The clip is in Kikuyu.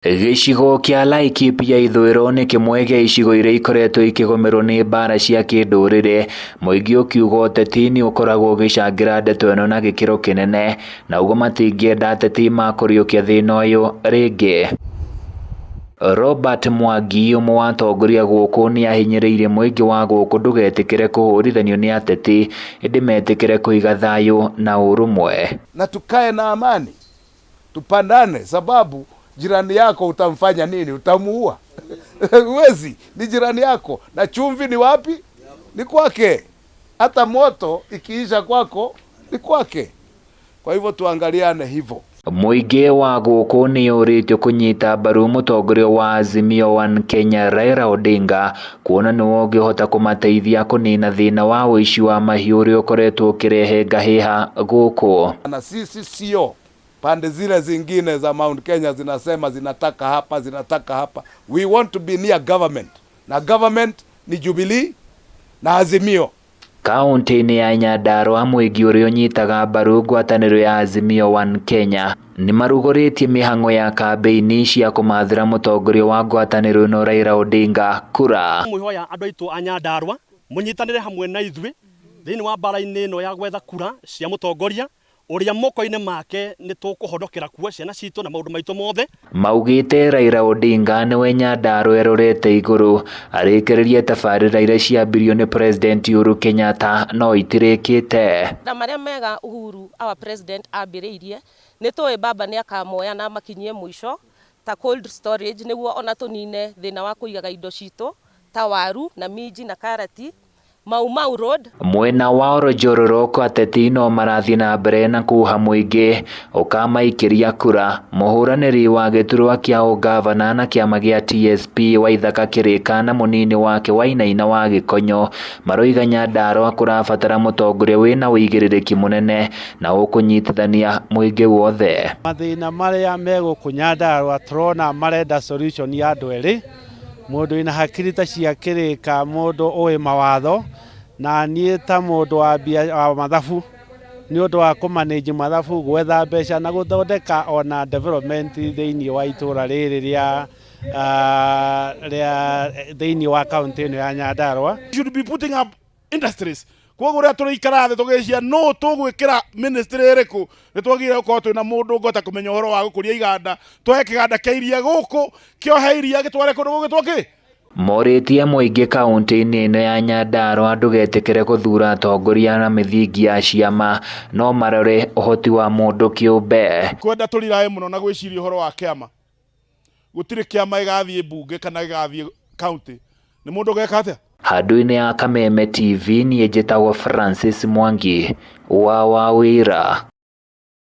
Gĩcigo kĩa Laikipia ithũĩro nĩ kĩmwe gĩa icigo iria ikoretwo ikĩgũmĩrwo nĩ mbara cia kĩndũrĩrĩ, mũingĩ ũkiuga ũteti nĩ ũkoragwo ũgĩcangĩra ndeto ĩno na gĩkĩro kĩnene, na ũguo matingĩenda ateti makũriũkia thĩna ũyũ rĩngĩ. Robert Mwangi ũmwe wa atongoria gũkũ nĩ ahinyĩrĩirie mũingĩ wa gũkũ ndũgetĩkĩre kũhũrithanio nĩ ateti ĩndĩ metĩkĩre kũiga thayũ na ũrũmwe. Na tukae na amani, tupandane, sababu jirani yako utamfanya nini? Utamuua? Huwezi, ni jirani yako. Na chumvi ni wapi? Ni kwake. Hata moto ikiisha kwako ni kwake. Kwa hivyo tuangaliane hivyo. Mũingĩ wa gũkũ nĩ ũrĩtio kũnyita mbaru mũtongoria wa Azimio One Kenya Raila Odinga kuona nĩwe ũngĩhota kũmateithia kũnina thĩna wa ũici wa mahiũ ũrĩa ũkoretwo ũkĩrehe ngahĩha gũkũ. Na sisi sio pande zile zingine za Mount Kenya zinasema zinataka hapa, zinataka hapa. We want to be near government, na government ni Jubilee na Azimio. Kaũntĩ-inĩ ya Nyandarua mũingĩ ũrĩa ũnyitaga mbaru ngwatanĩro ya Azimio One Kenya nĩmarugũrĩtie mĩhang'o ya kambĩini cia kũmathĩra mũtongoria wa ngwatanĩro ĩno Raila Odinga kura. Mwĩhoya andũ aitũ a Nyandarua mũnyitanĩre hamwe na ithuĩ thĩinĩ wa mbara-inĩ ĩno ya gwetha kura cia mũtongoria ũrĩa moko-inĩ make nĩ tũkũhonokera kuo ciana citũ na maũndũ maitũ mothe. Maugĩte Raila Odinga nĩwe Nyandarua ĩrorete igũrũ arĩkĩrĩrie tabarĩra iria ciambirio nĩ President Uhuru Kenyatta no itirĩkĩte. Na marĩa mega Uhuru our president ambĩrĩirie nĩ tũĩ baba nĩ akamoya na makinyie mũico ta cold storage nĩguo ona tũnine thĩna wa kũigaga indo citũ ta waru na minji na karati Mau Mau Road. Mwena wa Olojororok ateti no marathiĩ na mbere na kuha mũingĩ ũkamaikĩria kura. Mũhũranĩri wa gĩturwa kĩa ũgavana na kĩama gĩa TSP Waithaka Kĩrĩka na mũnini wake Wainaina wa Gĩkonyo maroiga Nyandarua kũrabatara mũtongoria wĩna ũigĩrĩrĩki mũnene na ũkũnyitithania mũingĩ wothe. Mathĩna marĩa me gũkũ Nyandarua tũrona marenda solution ya andũ erĩ, mũndũ wĩna hakiri ta cia Kĩrĩka, mũndũ ũĩ mawatho, na niĩ ta mũndũ wa mbia wa mathabu nĩ ũndũ wa kũmanage mathabu, gwetha mbeca na gũthondeka ona development thĩinĩ wa itũra rĩrĩ rĩa rĩa thĩinĩ wa kaunti ĩno ya Nyandarua. Should be putting up industries. Koguo rĩrĩa tũrĩikara thĩ tũgĩcia no tũgwĩkĩra ministry ĩrĩkũ, nĩ twagĩrĩire gũkorwo twĩna mũndũ ũngĩhota kũmenya ũhoro wa gũkũria iganda, twoe kĩganda kĩa iria gũkũ, kĩohe iria gĩtware kũndũ gũgĩtwo kĩ. Morĩtie mũingĩ kaũntĩ-inĩ ĩno ya Nyandarua ndũgetĩkĩre gũthura atongoria na mĩthingi ya ciama no marore ũhoti wa mũndũ kĩũmbe. Kwenda tũrirae mũno na gwĩciria ũhoro wa kĩama, gũtirĩ kĩama gĩgathiĩ mbunge kana gĩgathiĩ county, nĩ mũndũ ũgeka atĩa? Handũ-inĩ ya Kameme TV niĩ njĩtagwo Francis Mwangi wa Wawĩra.